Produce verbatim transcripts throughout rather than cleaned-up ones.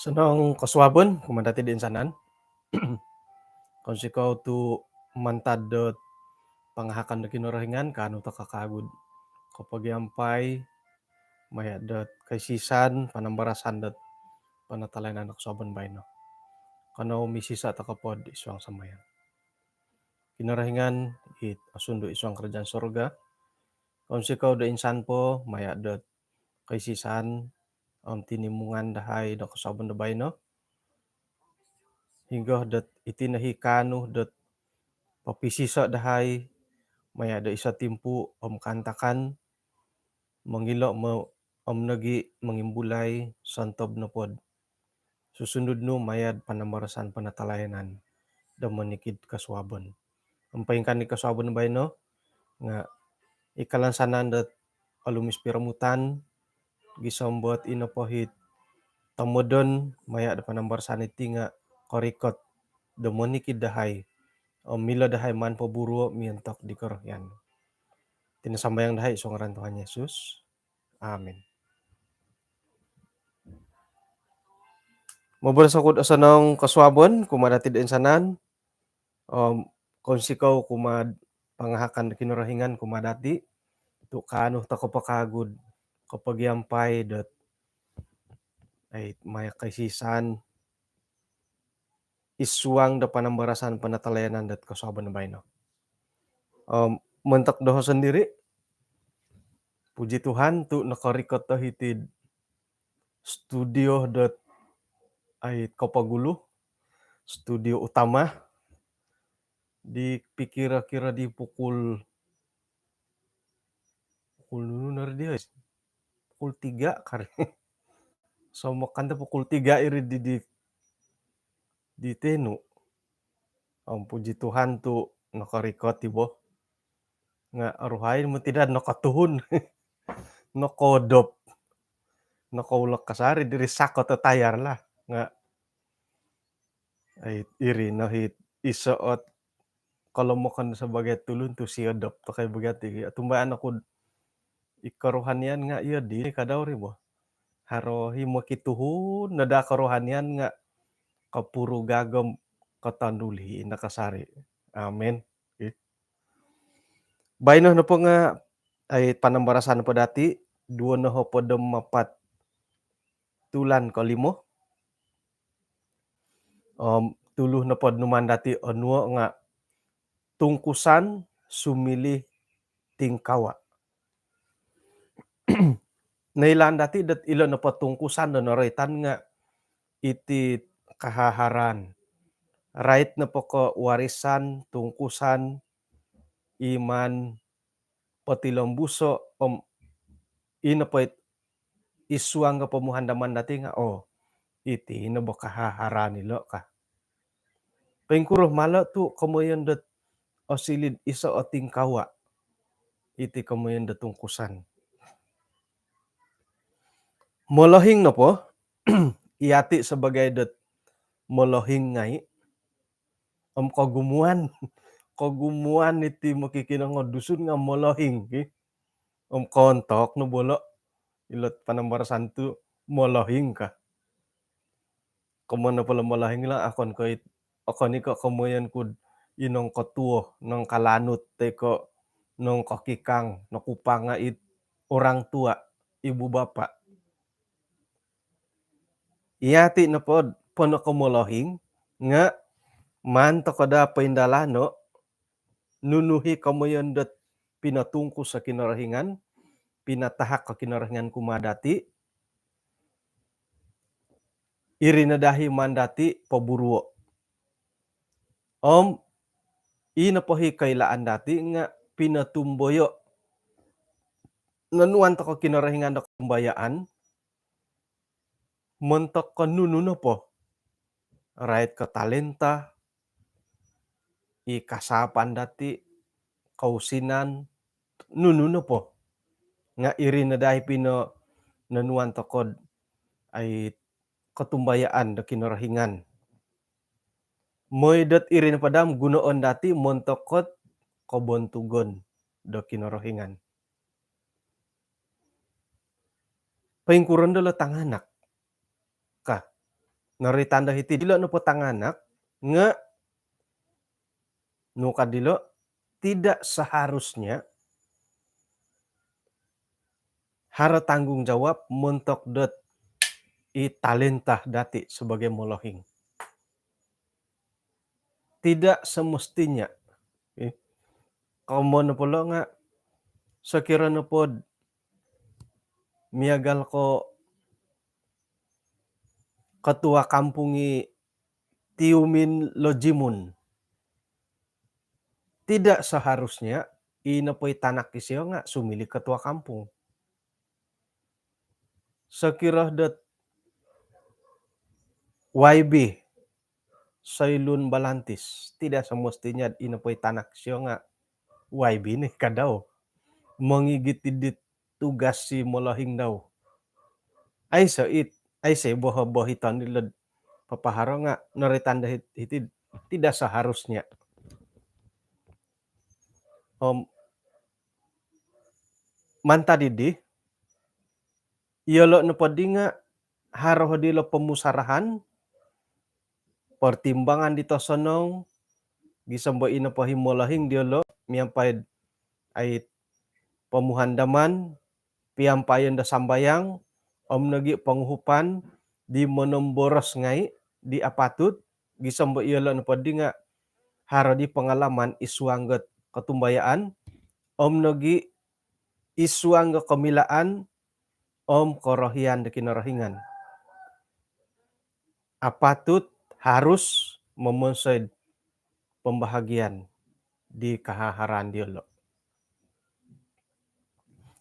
Osonong kosuabon kumaa dati' do insanan. Kounsikou tu' mantad dot pangahakon do Kinorohingan kaanu toko' kawagu'd kopogiampai maya' dot kaisisan panambarasan dot panatalayanan do kosuabon baino. Kanou misisa' toko' pod id suang sambayang. Kinorohingan it osundu' id suang karajaan surga, kounsikou do insan po maya' dot kaisisan om tinimungan dahai do kosuabon do baino. Hinggo dot iti no i kaanu dot popisisa' dahai maya' do iso' timpu' om kaantakan mongilo' mo- om nogi' mongimbulai sontob nopod susunud nu maya'd panambarasan panatalayanan do monikid kosuabon. Om poingkaa ni kosuabon baino nga' i kalansanan dot olumis piromutan gisom dot ino po it tomodon maya' do panambarasan iti nga' korikot do monikid dahai om milo dahai maan poburuo' miontok di korohian. Iti no sambayang dahai id suang ngaran Tuhan Yesus. Amin. Moboros oku'd osonong kosuabon kumaa dati' do insanan. Om kounsikou kumaa'd pangahakon do Kinorohingan kumaa dati' tu' kaanu toko' po kawagu'd kopogiampai dot ai maya' kaisisan id suang do panambarasan panatalayanan dot kosuabon baino. Om montok doho' sondiri', puji Tuhan tu' nokorikot do hiti'd studio dot ai kopogulu, studio utama di pikira-kira di pukul, pukul nunu no iri di, pukul tiga kari. Somokan do pukul tiga iri di, di, di tenu. Om puji Tuhan tu' nokorikot i bo. Nga' oruhai moti daa nokotuhun. Nokoodop. Nokoulok kasari diri sakot o tayar lah. Nga' ai, iri no it iso' ot kolomokon sabagai tulun tu' siodop tokou bagati. Otumbayaan oku'd i korohanian nga' iyo di kadau ri bo. Haro i mokituhun no daa korohanian nga' kopuru gagom kotonduli ino kasari. Amin. Ih. Baino nopo nga' ai panambarasan po dati' duo nohopod om apat tulan kolimo. Om tulu nopod numaan dati' onuo' nga' tungkusan sumiliu tingkawa'. Noilaan dati' dot ilo nopo tungkusan do noroitan nga' iti kahaharaan. Rait nopo ko' warisan, tungkusan, i maan potilombuso' om ino po it id suang do pomuhandaman dati' nga', oo, iti no bo kahaharaan ilo' ka. Poingkuro malo' tu' komoyon dot osiliu'd iso' o tingkawa', iti komoyon dot tungkusan. Molohing nopo, iyati' sabagai dot molohing ngai', om kogumuan, kogumuan iti mokikinongou Dusun nga' molohing, ki. Om koontok no bo ilo', ilo' panambarasan tu' molohing ka. Komoyon nopo ilo' molohing ilo' okon ko' it, okon i' ko' komoyon ku'd i nongkotuo, nongkolanut, toi ko' nongkokikang, nokupanga it orang tua, ibu bapa. Iyati' nopod pono ko' molohing nga' maan toko' daa poindalano' nunu i komoyon dot pinotungkus o Kinorohingan, pinatahak o Kinorohingan kumaa dati', iri no daa i maan dati' poburuo'. Om i nopo i koilaan dati' nga' pinotumboyo'. Nonuan toko' Kinorohingan do kotumbayaan montok ko' nunu nopo. Rait ko' talenta, i kasaapan dati', kousinan, nunu nopo. Nga' iri no dai pinonuan toko'd ai kotumbayaan do Kinorohingan. Moi dot iri no padam gunoon dati' montok ot kobontugon do Kinorohingan. Poingkuro nondo lo tanganak ka. Nori tanda hiti dilo nopo tanganak nga' nu ka dilo, tidak seharusnya haro tanggungjawab montok dot i talenta dati' sebagai molohing. Tidak semestinya. Eh, komoyon nopo lo nga' sokiro nopod miagal ko ketua kampung i tiumin lojimun. Tidak seharusnya i nopo i tanak isio nga' sumiliu ketua kampung. Sokiro dot Y B, Soilun Balantis, tidak semestinya i nopo i tanak isio nga' Y B ni kadau mongigit idit tugas si molohing dau. Aiso it, aiso boho-bohiton dilo'd papaharo nga' nori tanda hit-, hiti tidak seharusnya. Om mantad didi, iyolo' nopoddi nga' haro dilo pomusarahan, pertimbangan di tosonong, gisom bo i nopo hi molohing diyolo' miampai'd ai pomuhandaman, piampayan do sambayang, om nogi' ponguhupan di monomboros ngai' di apatut, gisom bo iyolo' nopoddi nga' haro di pengalaman i suang dot kotumbayaan, om nogi' i suang do komilaan om korohian do Kinorohingan. Apatut, harus momonsoi'd pembahagian di kahaharaan diyolo'.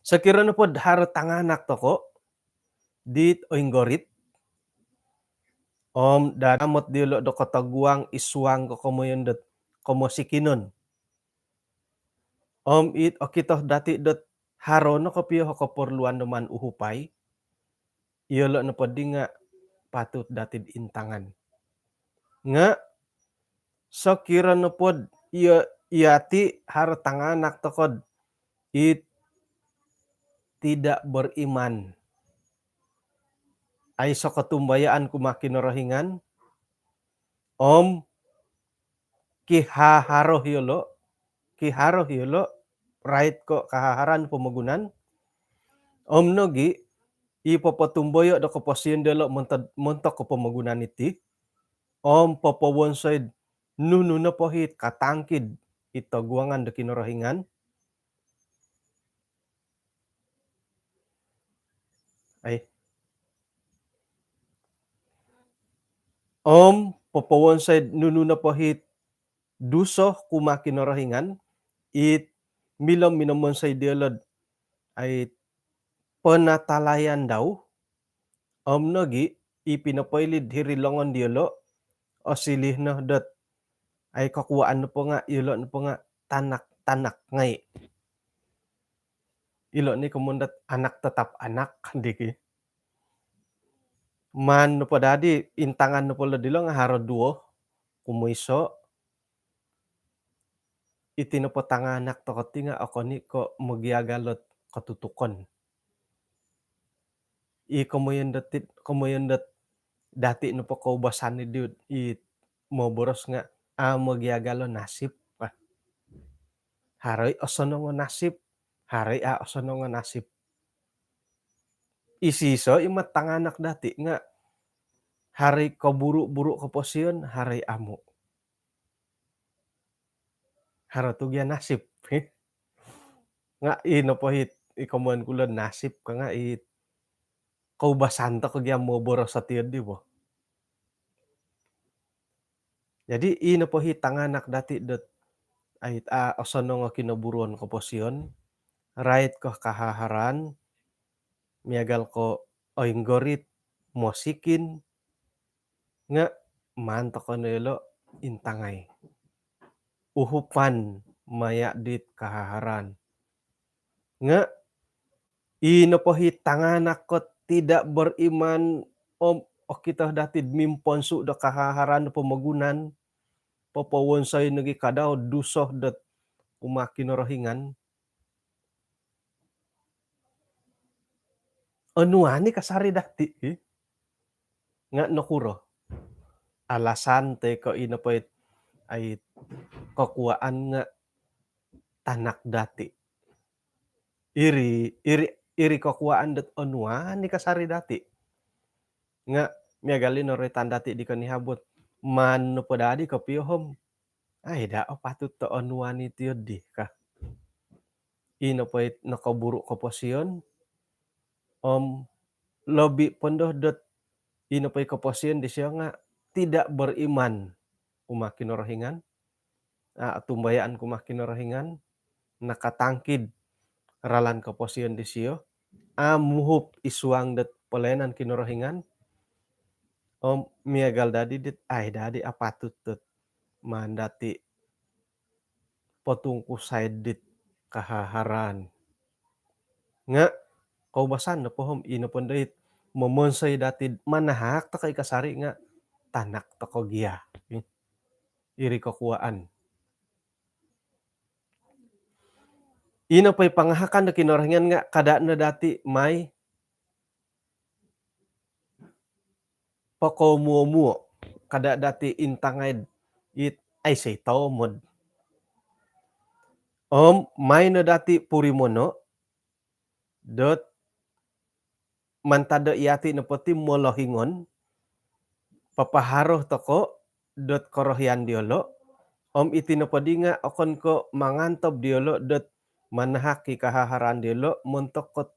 Sokiro nopod haro tanganak toko' dit oinggorit, om dadamot diyolo' do kotoguang i suang ko komoyon dot komosikinon. Om it okito dati' dot haro no kopio o koporluan do maan uhupai, iyolo' nopoddi nga' patut dati'd intangan. Nga' sokiro nopod iyo, iyati' haro tanganak toko'd it tidak beriman, aiso kotumbayaan kumaa Kinorohingan, om kihaharo iyolo', kiharo iyolo', rait ko' kahaharaan pomogunan, om nogi' i popotumboyo' do koposion diyolo' montod-, montok ko pomogunan iti, om popowonsoi'd nunu nopo hit katangkid i toguangan do Kinorohingan. Ai. Om popowonsoi'd nunu nopo hit duso kumaa Kinorohingan, it milo minomonsoi diyolo'd ai penatalayan dau, om nogi' i pinopoili'd hiri longon diyolo', osiliu no dot ai kokuwaan nopo nga' iyolo' nopo nga' tanak-tanak ngai'. Ilo' ni komoyon dot anak tetap anak diki. Maan nopo dadi intangan nopo lo dilo nga' haro duo, kumoiso', iti nopo tanganak toko' ti nga' okon i' ko' mogiagal ot kotutukon. I komoyon dot it, komoyon dot dati' nopo koubasan i di, i moboros nga' a' mogiagal o nasib. Haro i' osonong o nasib, haro i' a' osonong o nasib. Iso-iso i ma tanganak dati' nga' haro i' koburu-buru koposion, haro i' amu'. Haro tu gia nasib. Nga' i nopo hit, i komoyon ku lo nasib ka nga' i koubasan toko' gia moboros ot iyo di bo. Jadi i nopo hit tanganak dati' dot ai a' osonong o kinoburuon koposion, rait ko kahaharaan, miagal ko oinggorit, mosikin, nga' maan toko' no ilo' intangai. Uhupan maya' dit kahaharaan. Nga' Ino po hi tanganak ko tidak beriman om okito dati mimponsu do kahaharan do pomogunan, popowonsoi nogi kadau duso dot kumaa Kinorohingan. Onuan i kasari dati, hi? Nga nokuro? Alasan toi ko ino po it, ai, kokuaan nga tanak dati. Iri, iri, iri kokuaan dot onuan i kasari dati. Nga miagal i noroitan dati di konihabut, maan nopo dadi kopio om, ai, daa apatut do onuan iti di ka. Ino po it nokoburu koposion, om lobi po ndo dot ino po i koposion disio nga tidak beriman kumaa Kinorohingan, a, otumbayaan kumaa Kinorohingan, nakatangkid ralan koposion disio, a, muhup id suang dot pelayanan Kinorohingan, om miagal dadi dit, ai, dadi apatut dot maan dati potungkusai dit kahaharan. Nga koubasan nopo om ino po ndo it momonsoi dati manahak tokou i kasari nga tanak tokou gia. Iri kokuaan. Ino po i pangahakan do Kinorohingan nga kada no dati mai pokoomuo-muo, kada dati intangai it aiso i tomod. Om maan no dati purimono dot mantad do yati nopo ti molohingon, papaharo tokou dot korohian diolo, om iti nopo di nga okon ko mangantob diolo dot manahak i kahaharan diolo montok kot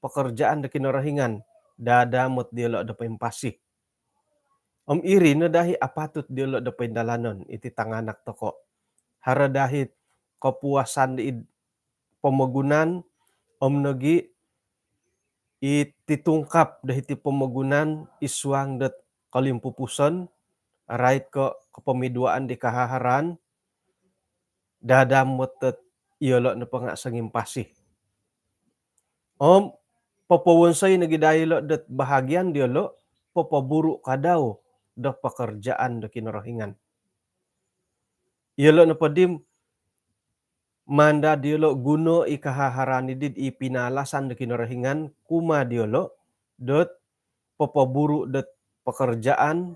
pekerjaan do Kinorohingan, dadamot diolo do poimpasi. Om iri no daa i apatut diolo do poindalanon, iti tanganak tokou. Haro daa i kopuasan di id pomogunan, om nogi i titungkap do hiti pomogunan id suang dot kolimpupuson, rait ko kopomiduaan di kahaharan, dadamot dot iyolo nopo nga songimpasi. Om popowonsoi nogi daa ilo dot bahagian diolo, popoburu kadau do pekerjaan do Kinorohingan. Iyolo nopo di maan daa diolo guno i kahaharan i dit i pinalasan do Kinorohingan kumaa diolo dot popoburu dot pekerjaan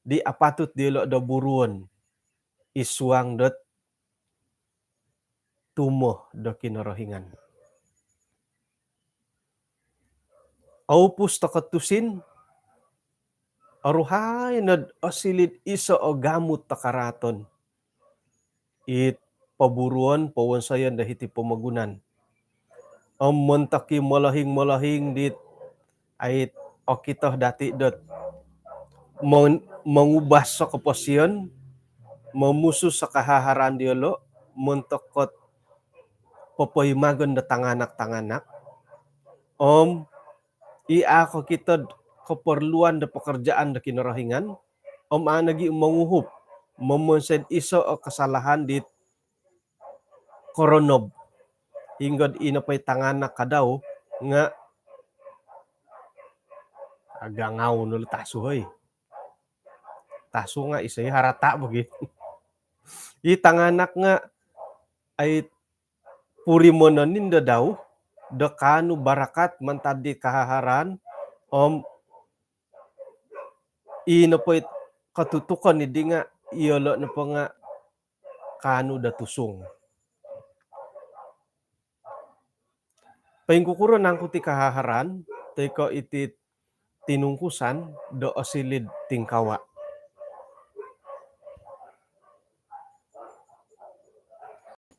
di apatut diolo do buruon id suang dot tumo do Kinorohingan. Oupus tokou tusin, oruhai nod osiliu iso o gamut do karaaton it poburuon, powonsoyon do hiti pomogunan. Om montok i molohing-molohing dit, ai, okito dati dot mon-, mongubas do koposion, momusus do kahaharan diolo montok kot popoimagon do tanganak-tanganak. Om i a kokito do keperluan do pekerjaan do Kinorohingan, om a nogi monguhup, momonsoi do iso o kesalahan dit koronob. Hinggo do ino po i tanganak kadau nga agangau no lo tasu, hoi. Tasu nga iso i harata bagi. I tanganak nga, ai, purimonon i ndo dau do kaanu barakat mantad di kahaharan, om i nopo i kotutukon i di nga iyolo nopo nga kaanu do tusung. Poingkukuro nangku ti kahaharan toi ko iti tinungkusan do osiliu tingkawa?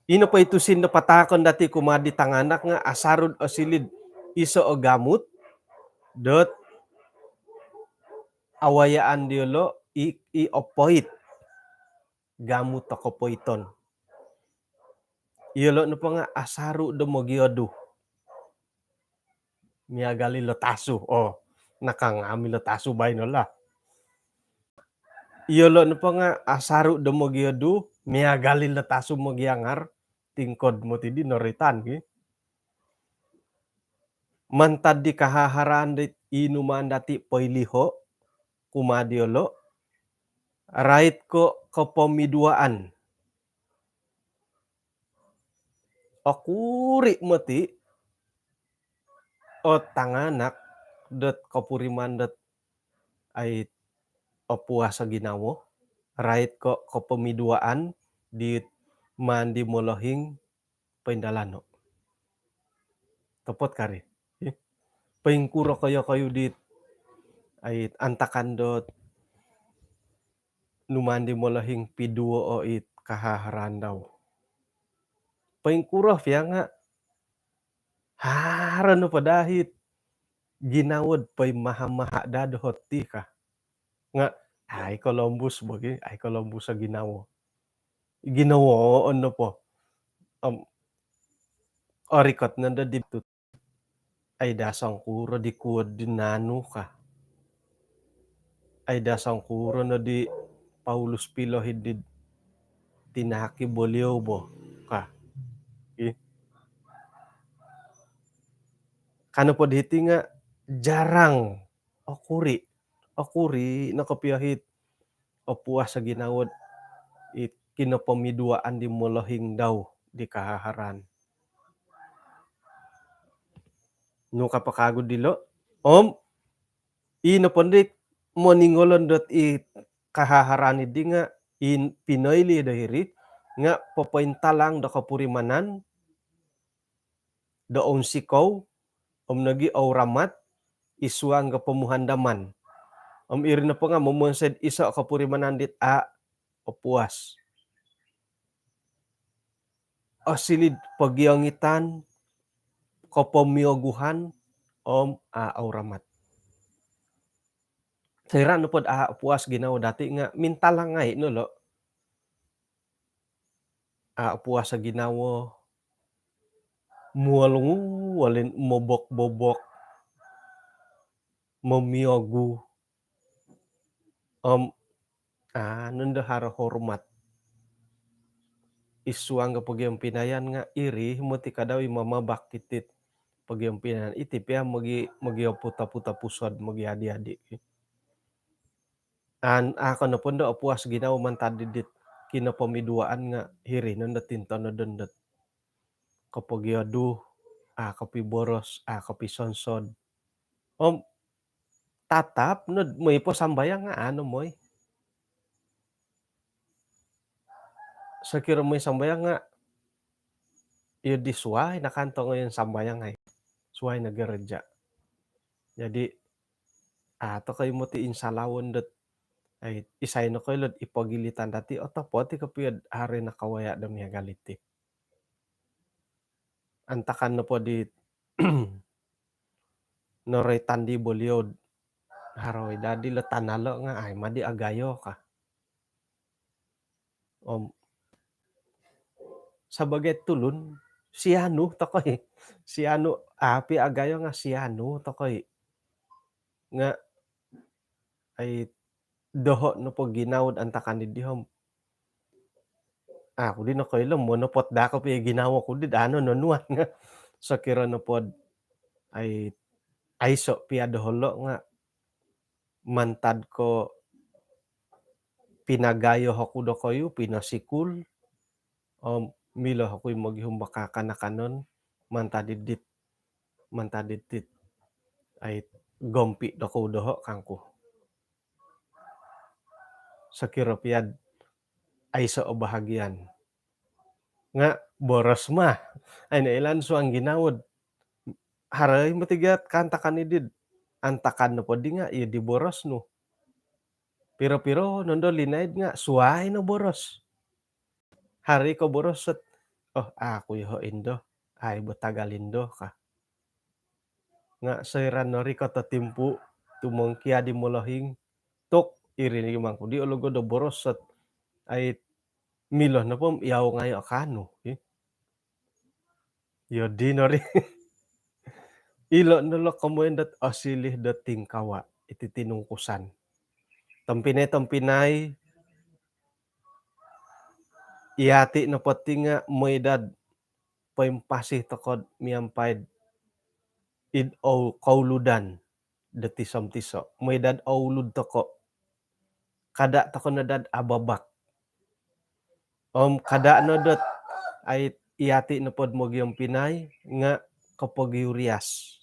Ino po i tusin do pataakon dati kumaa di tanganak nga asaru do osiliu iso o gamut dot awayaan diolo i, i opoit, gamut do kopoiton. Iyolo nopo nga asaru do mogiodu. Miagal ilo tasu. Oh, nakangam ilo tasu baino lah. Iyolo nopo nga asaru do mogiodu, miagal ilo tasu mogiangar, tingkod moti di noroitan ki. mantad di kahaharaan di inuman dati poiliho kumaa diolo, rait ko kopomiduaan. Okuri moti o tanganak dot kopuriman dot ai opuas o ginawo, rait ko kopomiduaan dit maan di molohing poindalano. Topot kari. Poingkuro koyo-koyo dit ai antakan dot numaan di molohing piduo o it kahaharaan dau. Poingkuro pia nga haro nopo dahit ginawo do poimaha-maha daa doho ti ka. Nga ai kolombus bo gi, ai kolombus o ginawo. Ginawo on nopo. Om, orikot nondo di tu ai da songkuro di kuod di nanu ka. Ai da songkuro no di Paulus pilohid di tinaki boliau bo ka. Ih. Kano po di hiti nga jarang okuri. Okuri no kopio hit opuas o ginawo dit kinopomiduaan di molohing dau di kahaharaan. Nu ka po kagu dilo. Om, i nopo ndi moningolon dot i kahaharaan di nga i pinoili do hiri nga popointalang do kopurimanan do ounsikou, om nogi ouramat, id suang do pomuhandaman. Om iri nopo nga momonsoi do iso kopurimanan dit a opuas. Osiliu do pogiongitan, kopomioguhan, om a ouramat. Soira nopo do a opuas ginawo dati nga mintalang ngai no lo. A opuas o ginawo, muolungu, walin mobok-bobok, momiogu, om a nondo haro hormat. Id suang do pogiompinayan nga iri moti kadau i mamabak iti pogiompinayan. Iti pia mogi, mogioput-oput o pusod, mogiadi-adi. An, a ko nopo ndo opuas ginawo mantad dit kinopomiduaan nga hiri nondo tintonodon dot kopogiodu, a kopiboros, a kopisonsod. Om tatap no moi po sambayang nga anu moi. Sokiro moi sambayang nga iyo di suai no kanto ngoyon sambayang ai. Suai no gereja. Jadi a tokoi moti insalawon dot ai isai nokoilo dot ipogilitan dati, otopot i kopio do haro i nakawaya do miagal iti. Antakan nopo di noroitan di boliau do haro i dadi lo tanalo nga ai madi agayo ka. Om sabagai tulun, sianu tokoi. Sianu, a pia agayo nga sianu tokoi. Nga ai doho nopo ginawo do antakan di dihom. Aku di nokoilo, monopot daa kopio ginawo ku di dano nonuan nga. Sokiro nopo do ai aiso pia doho lo nga mantad ko pinagayo oku dokoyu, pinosikul, om milo oku i mogihum do kakanakanon, mantad dit, mantad dit, ai gompi dokou doho kangku. Sokiro pia do aiso o bahagian. Nga boros ma. Ai noilaan suang ginawo do haro i moti gia kaantakan i di do antakan nopo di nga iyo di boros nu. Piro-piro nondo linaid nga suai no boros. Haro i ko boros dot, oh, aku yoho indo, ai bo tagal indo ka. Nga soira norikot o timpu, tumongkiad i molohing, tuk, iri ni mangku di ologo do boros dot ai milo nopo om iyau ngai o kanu, ih. Iyo di nori. Ilo no lo komoyon dot osiliu dot tingkawa iti tinungkusan. Tompinai-tompinai, iyati nopo ti nga moi daa do poimpasi toko do miampai do id ou kouludan do tiso-tiso. Mooi dot oulud toko'. Kada' toko' no dot ababak. Om kada' no dot ai iyati' nopod mogiompinai nga' kopogiurias.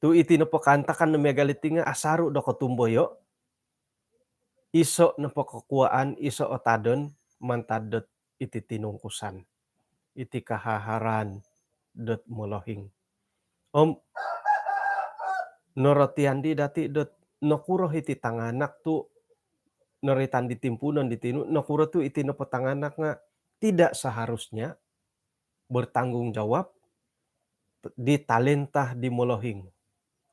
Tu' iti nopo kaantakan do miagal iti nga' asaru' do kotumboyo', iso' nopo kokuwaan, iso' o tadon mantad dot iti tinungkusan, iti kahaharaan dot molohing. Om norotian di dati' dot nokuro iti tanganak tu' noroitan di timpuunon di tinu, nokuro tu' iti nopo tanganak nga' tidak seharusnya bertanggungjawab di talenta di molohing.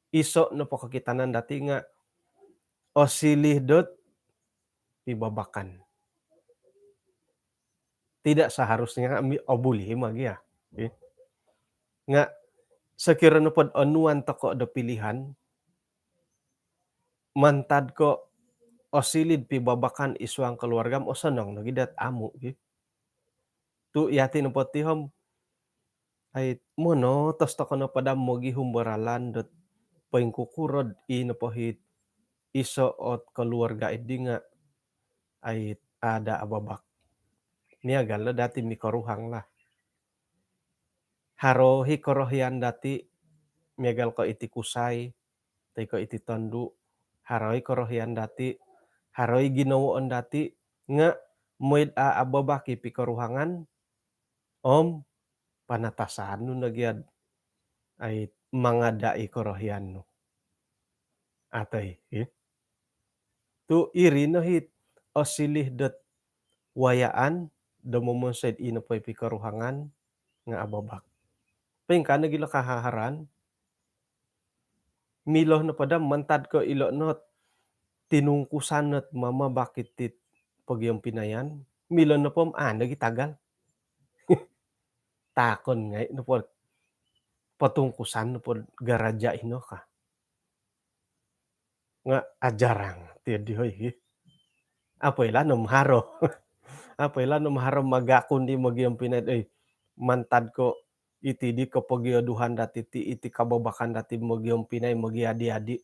Iso' nopo kokitanan dati' nga' osiliu dot pibabakan. Tidak seharusnya nga' mi-, obuli ma gia. Okey. Nga' sokiro nopod onuan toko' do pilihan, mantad ko' osiliu'd pibabakan id suang keluarga, osonong nogi dot amu', ki. Tu' iyati' nopo ti om, ai, monotos toko' nopo daa mogihum do ralan dot poingkukuro'd i nopo it iso' ot keluarga iddi nga', ai, ada' ababak. Miagal no dati' mikoruhang lah. Haro i korohian dati', miagal ko' iti kusai, toi ko' iti tondu', haro i korohian dati', haro i ginowoon dati', nga' mooi'd a' ababak i pikoruhangan, om panatasan nu no gia'd, ai, mangada' i korohian nu. Atoi, i. Tu' iri no it osiliu dot wayaan do momonsoi'd i nopo i pikoruhangan nga' ababak. Poingkaa nogi ilo kahaharaan, milo nopo daa mantad ko' ilo no't tinungkusan no't mamabak iti't pogiompinayan, milo nopo om a' nogi tagal. Taakon ngai' nopo, potungkusan nopo garaja' ino ka. Nga' ajarang ti di, hoi, hi. Apo ilo no om haro. Apo ilo no om haro magakun di mogiompinai, eh, mantad ko' iti di kopogioduhan dati' ti, iti kababakan dati' mogiompinai, mogiadi-adi.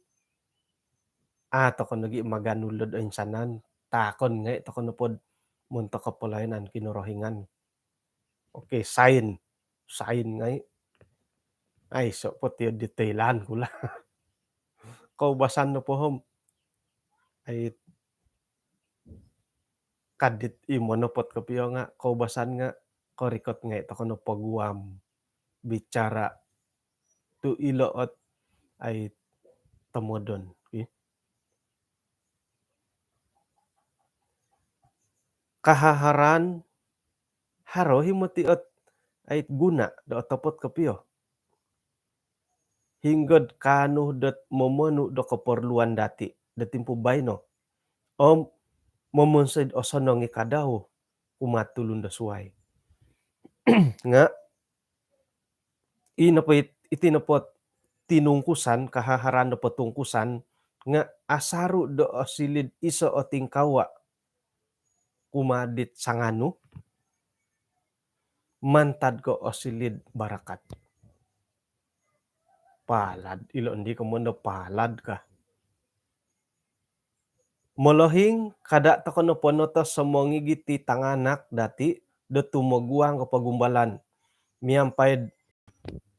A' toko' nogi maganu ilo'd oinsanan, taakon ngai' toko' nopod montok kopolayanan Kinorohingan. Okey, sain. Sain ngai'. Aiso' po ti di toilaan ku lah. Koubasan nopo om, ai, kadit i monopot kopio nga', koubasan nga' korikot ngai' toko' no poguam bicara tu' ilo ot, ai, tomodon, ki. Kahaharaan, haro i moti ot, ai, guna do otopot kopio. Hinggod kaanu dot momonu do koporluan dati' do timpu baino. Om momonsoi'd osonong i kadau kumaa'd tulun do suwai. Nga' i nopo it-, iti nopo tinungkusan, kahaharaan do potungkusan, nga' asaru' do osiliu'd iso' o tingkawa' kumaa dit sanganu, mantad ko' osiliu'd barakat. Palad, ilo ndi komoyon do palad ka. Molohing, kada' toko' nopo noto somongigit i tanganak dati' do tumoguang ko pogumbalan miampai'd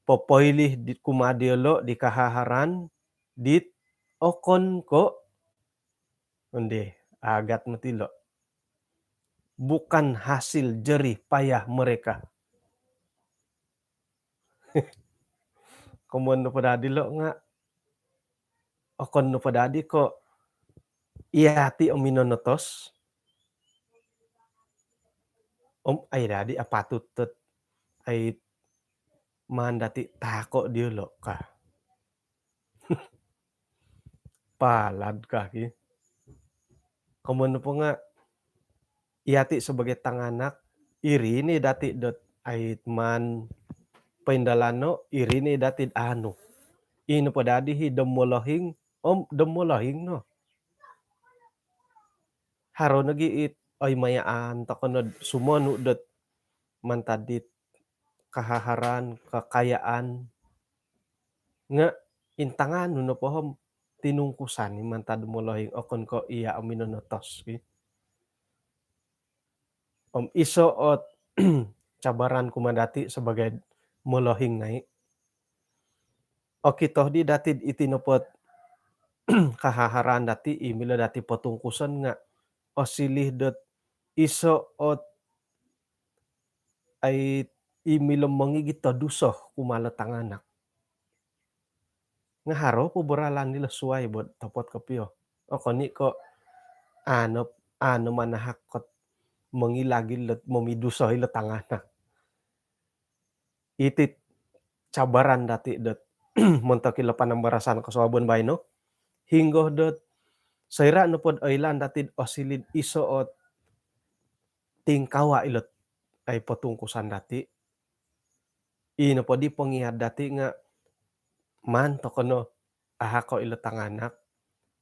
popoilih di kumaa diyolo' di kahaharaan dit okon ko', ondi, agat moti ilo', bukan hasil jerih payah mereka. Komoyon nopo daa dilo' nga', okon nopo daa di ko' iyati' o minonotos om ai daa di apatut dot, ai, maan dati' taako' diyolo' ka. Palad ka, ki. Komoyon nopo nga' iyati' sebagai tanganak, iri ni dati' dot, ai, maan poindalano', iri ni dati'd anu. I nopo daa di hi do molohing om do molohing no. Haro nogi it, oi, mayaan toko' nod sumonu dot mantad dit kahaharaan, kakayaan, Nga' intangan nu nopo om tinungkusan i mantad molohing, okon ko' iya' o minonotos ki. Om iso' ot cabaran kumaa dati' sabagai molohing ngai', okito di dati'd iti nopo't kahaharaan dati' i milo dati' potungkuson nga' osiliu dot iso' ot ai i milo mongigit do duso kumaa lo tanganak. Nga' haro po baralan ilo suwai bo, topot kopio. Okon i' ko' ano, ano manahak kot mongilag ilo momiduso ilo tanganak. Iti cabaran dati' dot montok ilo panambarasan kosuabon baino, hinggo dot soira' nopod oilaan dati'd osiliu'd iso' ot tingkawa' ilo ai potungkusan dati', ii nopo di pongia'd dati' nga' maan toko' no ahako' ilo tanganak,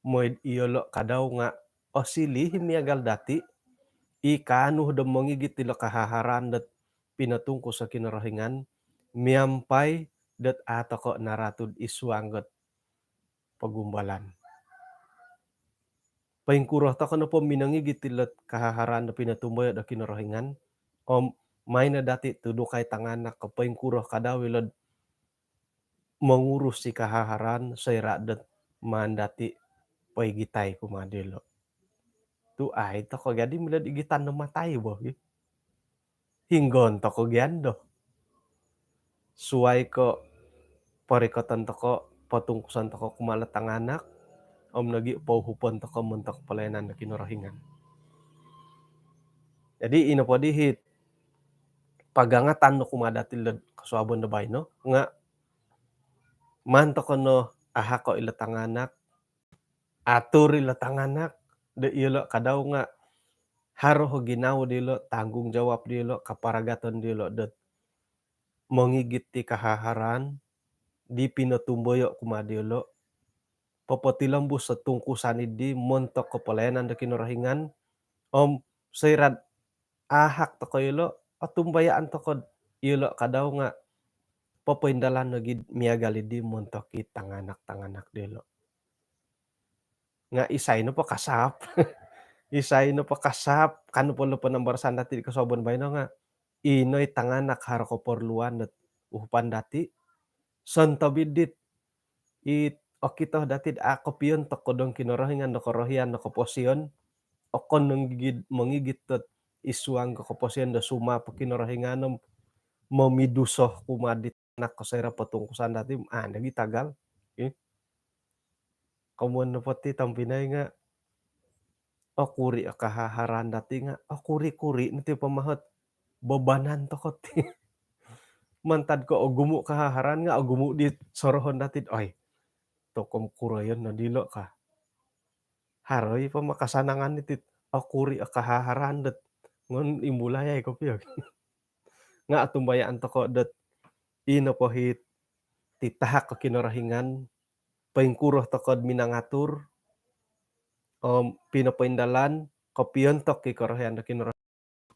moi'd iyolo' kadau nga' osiliu i miagal dati' i kaanu do mongigit ilo kahaharaan dot pinotungkus o Kinorohingan miampai dot a' toko' naratu'd id suang dot pogumbalan. Poingkuro toko' nopo minongigit ilo'd kahaharaan do pinotumboyo' do Kinorohingan, om maan no dati' tudukai tanganak ko' poingkuro kadau ilo'd mongurus i kahaharaan soira' dot maan dati' poigitai kumaa dilo'. Tu' ai toko' gaddi milo'd igitan do matai bo gi. Hinggon toko' gia ndo. Suwai ko' porikoton toko', potungkuson toko' kumaa lo tanganak, om nogi' pouhupon toko' montok polayanan do Kinorohingan. Jadi ino po di hit pagangatan do kumaa dati' lo'd kosuabon do baino nga' maan toko' no ahako' ilo tanganak, atur ilo tanganak do iyolo' kadau nga' haro o ginawo dilo', tanggungjawab dilo', kaparagaton dilo' dot mongigit i kahaharaan di pinotumboyo' kumaa dilo', popotilombus o tungkusan iddi montok kopolayanan do Kinorohingan, om soira'd ahak toko' iyolo', otumbayaan toko'd iyolo' kadau nga' popoindalan nogi'd miagal iddi montok i tanganak-tanganak dilo'. Nga' isai nopo kasap, isai nopo kasap, ka nopo lo panambarasan dati' di kosuabon baino nga' ino i tanganak haro koporluan dot uhupan dati', sontob iddi't i okito dati'd a' kopiontok ko dong Kinorohingan do korohian do koposion, okon nong gigit, mongigit dot id suang ko koposion do sumapo Kinorohingan om momiduso kumaa dit anak ko soira' potungkusan dati', a' nogi tagal. Ih. Komoyon nopo ti tompinai nga' okuri' o kahaharaan dati' nga' okuri-kuri' no ti pamahot bobanan toko' ti. Mantad ko' ogumu' kahaharaan nga' ogumu' di sorohon dati'd, oi, toko' kuroyon no dilo' ka. Haro i pama kasanangan iti't okuri' o kahaharaan dot ngon imbulayai kopio. Nga' otumbayaan toko' dot ino po hit titahak o Kinorohingan, poingkuro toko'd minangatur om pinopoindalan, kopiontok i korohian do Kinorohingan.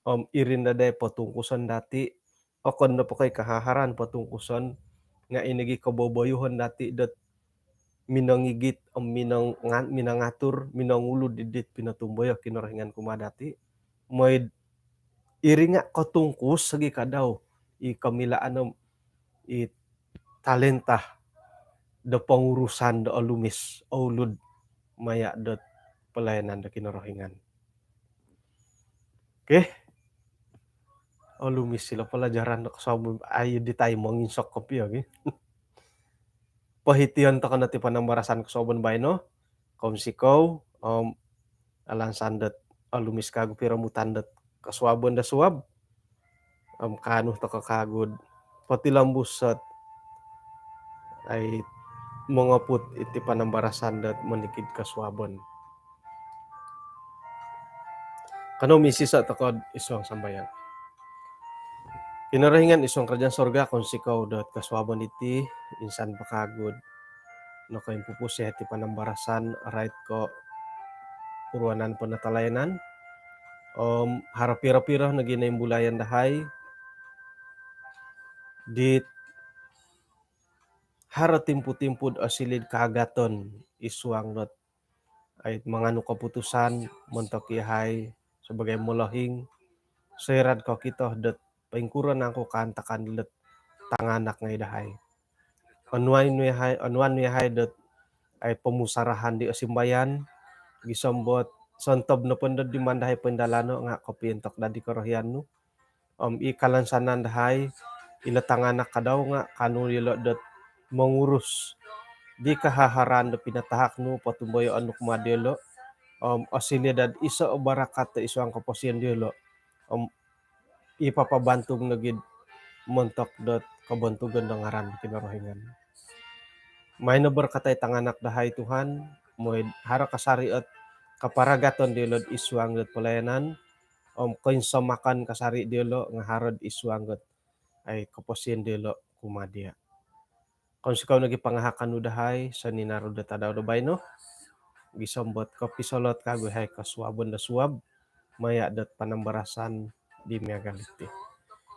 Om iri no daa i potungkuson dati', okon nopo ko' i kahaharaan potungkuson, nga' ino gi koboboyuhon dati' dot minongigit om minong-, minangatur, minongulud iddi't pinotumboyo' Kinorohingan kumaa dati'. Moi'd iri nga' kotungkus nogi kadau i komilaan om i talenta do pongurusan do olumis, oulud maya' dot palayanan do Kinorohingan. Okey. Olumis ilo palajaran do kosuabon, ai di tai monginsok kopio gi. Pohition toko' no ti panambarasan kosuabon baino. Kounsikou om alansan dot olumis kagu piromutan dot kosuabon do suab. Om kaanu toko' kagu'd potilombus ot ai mongoput iti panambarasan dot monikid kosuabon. Kanou misiso' toko'd id suang sambayang. Kinorohingan id suang karajaan sorga, kounsikou dot kosuabon iti, insan po kagu'd nokoimpupus iti panambarasan, rait ko' puruanan penatalayanan om haro piro-piro nogi noimbulayan dahai dit haro timpu-timpu do osiliu do kaagaton id suang dot ai manganu keputusan montok iyahai sebagai molohing, soira do kokito dot poingkuro nangku kaantakan dot tanganak ngai dahai. Onuai nu iyahai, onuan nu iyahai dot ai pomusarahan di osimbayan, gisom dot sontob nopo dot di maan dahai poindalano nga kopiontok daa di korohian nu. Om i kalansanan dahai, ilo tanganak ka dau nga kaanu diolo dot mongurus di kahaharan do pinatahak nu, potumboyoon nu kumaa diolo. Om osiliu daa do iso o barakat do id suang koposion diolo. Om i papabantuk nogi montok dot kobontugan do ngaran do Kinorohingan. Mai no borkatai tanganak dahai Tuhan, moi do haro kasari ot kaparagaton diolo id suang dot pelayanan, om koinsomakan kasari diolo nga haro id suang dot ai koposion diolo kumaa dia. Kounsikou nogi pangahakan nu dahai soninaru do tadau do baino, gisom dot kopisolot kagu hai kosuabon do suab, maya dot panambarasan di miagal diti.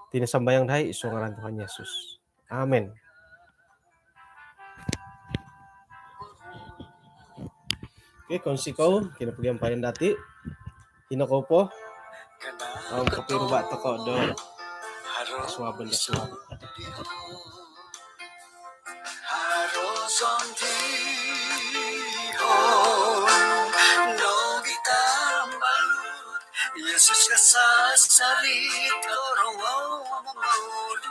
Iti no sambayang dahai id suang ngaran Tuhan Yesus. Amen. Okey, kounsikou, kinopogiampayan dati. Ino kou po. Om kopiruba tokou do suabon do suab. Haro sondii nogi tambalut, Yesus kasasari torowau mongou